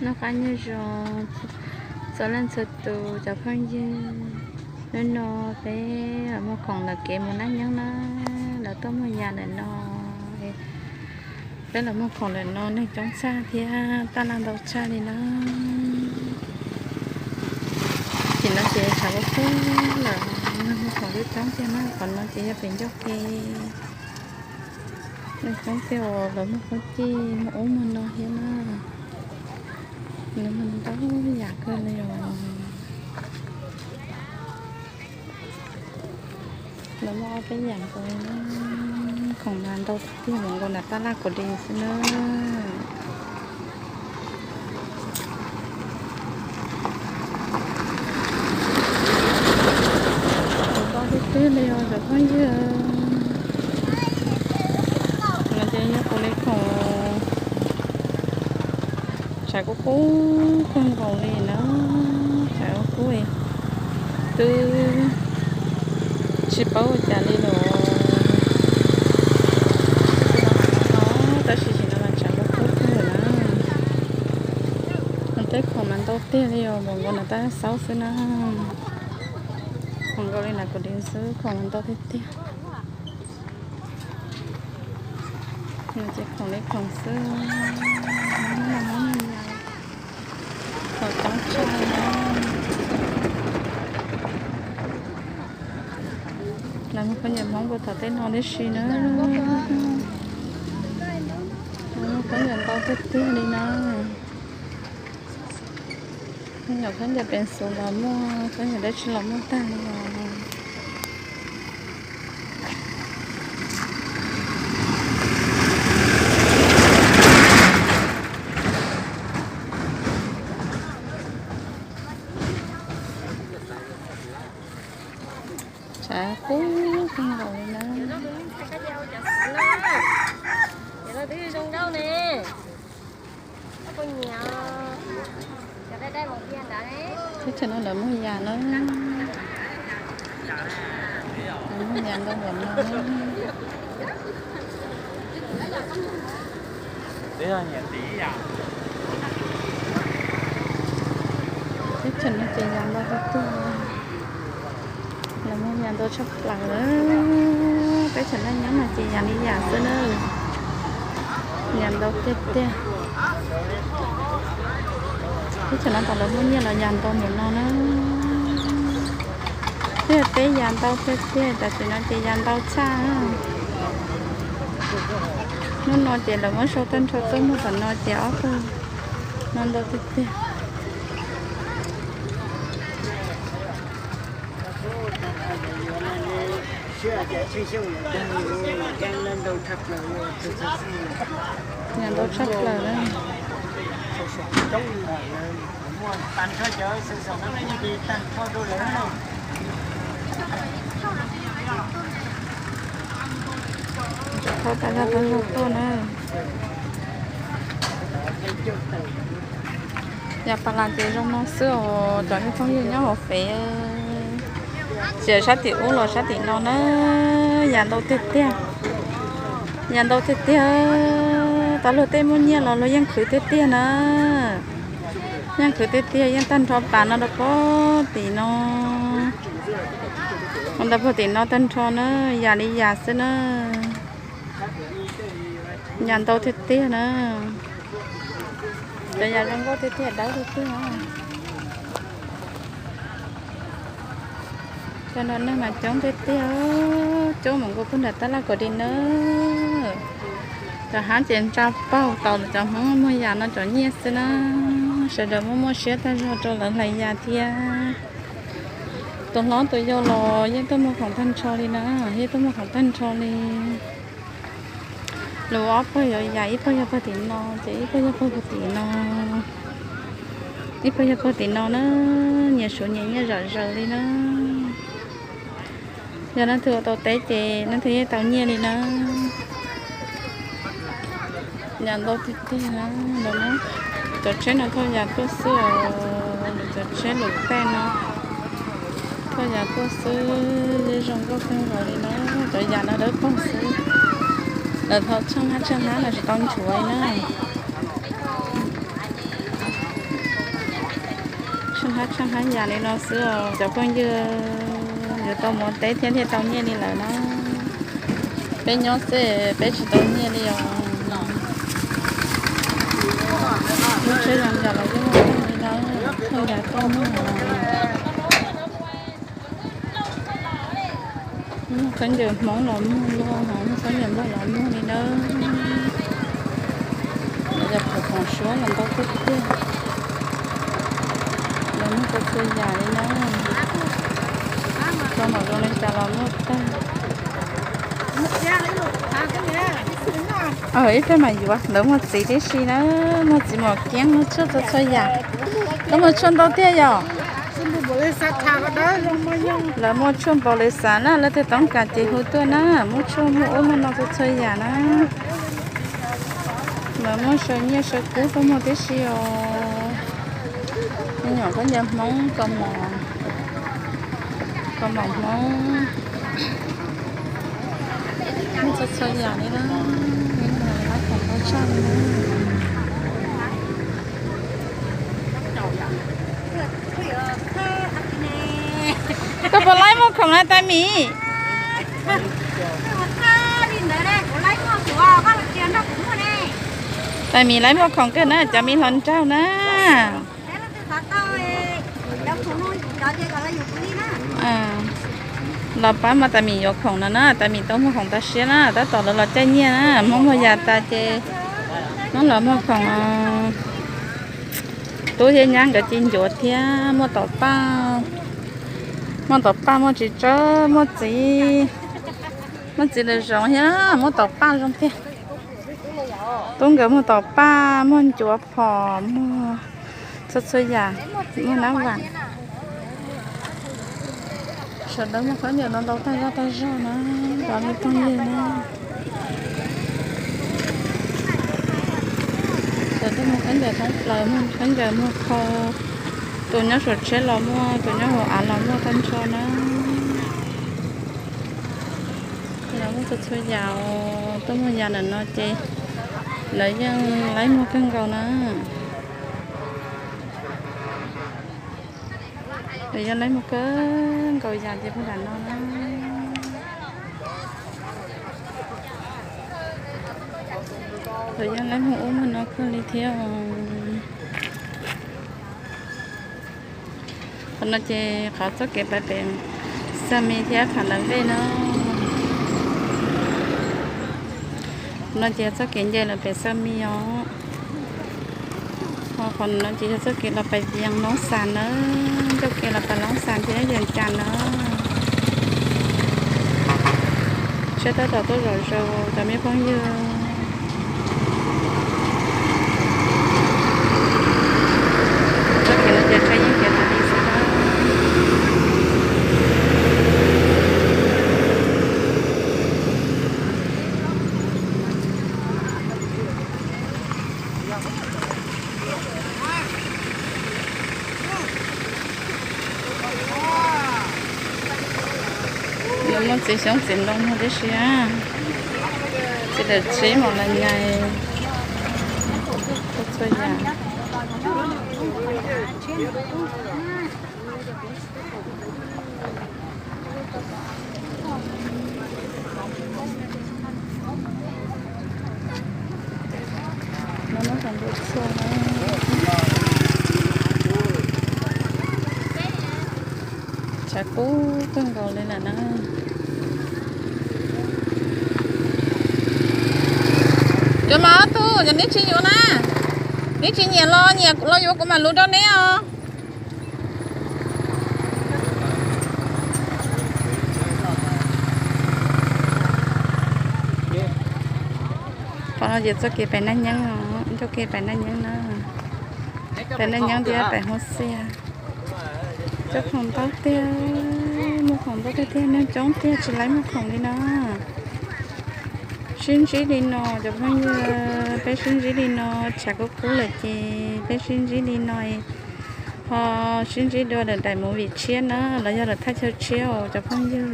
Noj qab nyob zoo txhua leej txhua tus cov phooj ywg. Hnub no peb los muag khoom lawm kev mus naj nyoog na, lawv tuaj muag yas ntawm no. Peb los muag khoom ntawm no neeg coob tshaj thiab tab laj ntau tshaj li na. Tim no ces tshav kub kub lawm, neeg muag khoom twb coob tiag na, qhov no ces yog pem ncauj ke. Neeg coob tiag uas lawv muag khaub cij muag ub muag no thiab na. Lawv muag ntau yam kawg li os. Lawv muaj ob peb yam nkaus, khoom mas ntau tiag, nkaus nram tab laj kaum di xwb na. Khoom ntau tiag tiag li os cov phooj ywg. No ces yog kuv li khoom tshav kub kub kawg nkaus li na, tshav kub kub twb tsis paub ua cas li lawm. Tab sis tam sim no mas tshav kub kub kawg na. Tej khoom mas ntau tiag li os, npaum nkaus nram tab laj xaub xwb na. Khoom nkaus li nram kaum di xwb, khoom mas ntau tiag tiag. Ces khoom li khoom xwb, khoom coob tshaj li na. Lawv muag phooj ywg Hmoob puag tom tej no tib si na. Lawv muag phooj ywg ntau tiag tiag li na. Phooj ywg khaub ncaws peev xwm los muaj, khaub ncaws dab tsi los muaj tag li os. Tshav kub kawg nkaus li na. Teb chaws no lawv muag yas na. Lawv muag yas ntau npaum no. Teb chaws no ces yas ntau tiag tiag. Lawv muag yas ntau tshaj plaws lawm. Teb chaws no nyob mas ces yas li yas xwb na. Yas ntau tiag tiag. Teb chaws no tas lawv muaj nyiaj los yas ntau npaum no na. Twb yog peb yas ntau tiag tiag, tam sim no ces yas ntau tshaj. Hnub no ces lawv muab sau tag nrho tuaj muag tom no ces ob tug no ntau tiag tiag. Yas ntau tshaj plaws na. Thauj tag zog tag zog tuaj na. Yas pas las ces zoo no xwb os cov phooj ywg nyob hauv fem, tsis sab tim ub los sab tim no na. Yas ntau tiag tiag, yas ntau tiag tiag. Tau luag tej muaj nyiaj los luag yeej khwv tiag tiag na. Yeej khwv tiag tiag, yeej tag nrho pas no rau pog tim no, ntawm pog tim no tag nrho na, yas li yas xwb na. Yas ntau tiag tiag na. Cov yas zoo nkauj tiag tiag, dawb tiag tiag. Cov no neeg mas coob tiag tiag, coob mus nkaus puag nram tab laj kaum di na. Cov hab ces ntsa paug tau cov Hmoob muag yas no cov nyiaj xwb na. Sawv daws muaj muaj siab tag zog rau lawv hlais yas thiab. Tus hlob tus yau los yeej tuaj muag khoom tag nrho li na, yeej tuaj muag khoom tag nrho li. Lawv ob pawg yuav yas, ib pawg yog pawg tim no, ces ib pawg yog pawg tim no, ib pawg yog pawg tim no na. Nyias suav nyias nyiaj zom zaws li na. Yog leej twg ua tau teb ces leej twg yeej tau nyiaj li na. Yas ntau tiag tiag na. Cov tsheb no thauj yas tuaj xwb os, cov tsheb lus tej no thauj yas tuaj xwb, zoo nkauj kawg nkaus li na. Cov yas no dawb paug xwb, lawv thauj tsheej hnab tsheej hnab los tsis tau nchuav li na. Hab tshaj hab yam li no xwb os cov phooj ywg, yuav tau mus teb thiab thiaj tau nyiaj li lawm na. Peb nyob xwb peb tsis tau nyiaj li os. Lub tsheb zoo yam los yeej muaj li na, txhua yam tuaj muag. Muaj khaub ncaws Hmoob los muag, muaj khaub ncaws Nplog los muag li na. Yog pom suab los ntau kawg tiag. Lawv muag txhua txhua yam li na. Txog npaum zoo li cas los muaj tag. Ib pliag mam yuav, lawv muag txiv tib si na, muag txiv mom kiab, muag tshuaj txhua txhua yam. Lawv muag tshuaj ntau tiag yom. Lawv muag tshuaj npaum li xav na, leej twg toob kas ces hu tuaj na, muaj tshuaj muaj ub muaj no txhua txhua yam na. Lawv muaj saw nyiaj saw kub tuaj muag tib si os. Me nyuam khaub ncaws Hmoob, kaus mom, kaus mom Hmoob, muaj txhua txhua yam li na. Lawv khoom tau tshaj li na. Koj puas laib muag khoom na Tais Mim? Tais Mim laib muag khoom kawg na, cov me hluas nraug na. Los pab mas Tais Mim yuav khoom no na, Tais Mim tau muag khoom tas siab na, tab tom lawv los caij nyiaj na, Hmoob muag yam tas ces Hmoob los muag khoom. Tub thiab nyab nkawd ci ncuav thiab, muaj tom paj, muaj tom paj muaj tsis tsawg, muaj txiv, muaj txiv lawv zoov thiab, muaj tom paj zoo tiag. Tub nkawd muag tom paj, muag ncuav phom, muag txhua txhua yam, muag nab vam. Sawv daws muag khaub ncaws no ntau tag zog tag zog na, cov me phooj ywg na. Sawv daws muag khaub ncaws thoob plaws, muag khaub ncaws muag khau, tus nyob saum tsheb los muaj, tus nyob hauv av los muaj tag nrho na. Lawv muaj txhua txhua yam, tuaj muag yam ntawm no ces lawv yeej laib muag kawg nkaus na. Lawv yeej laib muag kawg nkaus yam ces puag nram no na. Lawv yeej laib muag ub muag no kawg li thiab. Qhov no ces qhov txoj kev pais pem Xa Mi thiab Pham Lawv Vej no. Qhov no ces yog txoj kev nce los pem Xa Mi os. Ho qhov no ces yog txoj kev los pem Vias Noob Xas na, ncauj kev los pem Noob Xas thiab Vias Cas na. Tsheb tab tom tuaj zom zaws cov me phooj ywg. Txoj kev no ces tsheb yeej kev tas li xwb na. Yuav muaj txiv xyoob txiv ntoo muag tib si, txiv lawm txhib mos las nyais, txhua yam. Tshav kub kawg nkaus li lawm na. Cov mas ob tug, yog neb tsis yuav na, neb tsis nyiam los nyiam los yuav kuv mam lus rau neb os. Qhov no ces txoj kev pem Naj Nyeeb, txoj kev pem Naj Nyeeb na, pem Naj Nyeeb thiab pem Hoob Xiab. Cov khoom ntau tiag, muag khoom ntau tiag tiag, neeg coob tiag tsis laib muag khoom li no. Sib ntsib li no cov phooj ywg, peb sib ntsib li no, tshav kub kub lawm ces peb sib ntsib li no, ho sib ntsib dua lawm daim movie tshiab na, los yog lawm thaj chaw tshiab os cov phooj ywg.